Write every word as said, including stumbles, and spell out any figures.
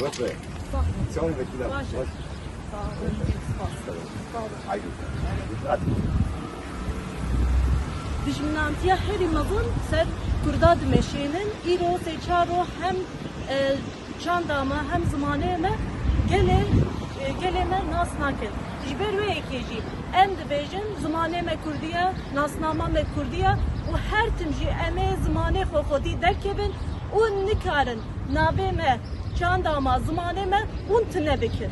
Baş e. Sağ olun. Baş e. Sağ olun. Spas. Haydi. Hadi. Dijminantiya herî mezin ser Kurda dimeşînin. Îro sê çar roj hem, e, çanda me hem zimanê me gelê, e, gelê me nas nakin. Ji ber wê yekê jî em dibêjin zimanê me kurdî ye, nasnama me kurdî ye û her tim jî em ê zimanê xwe xwedî derkevin û nikarin navê me, çanda me, zimanê me hûn tune bikin.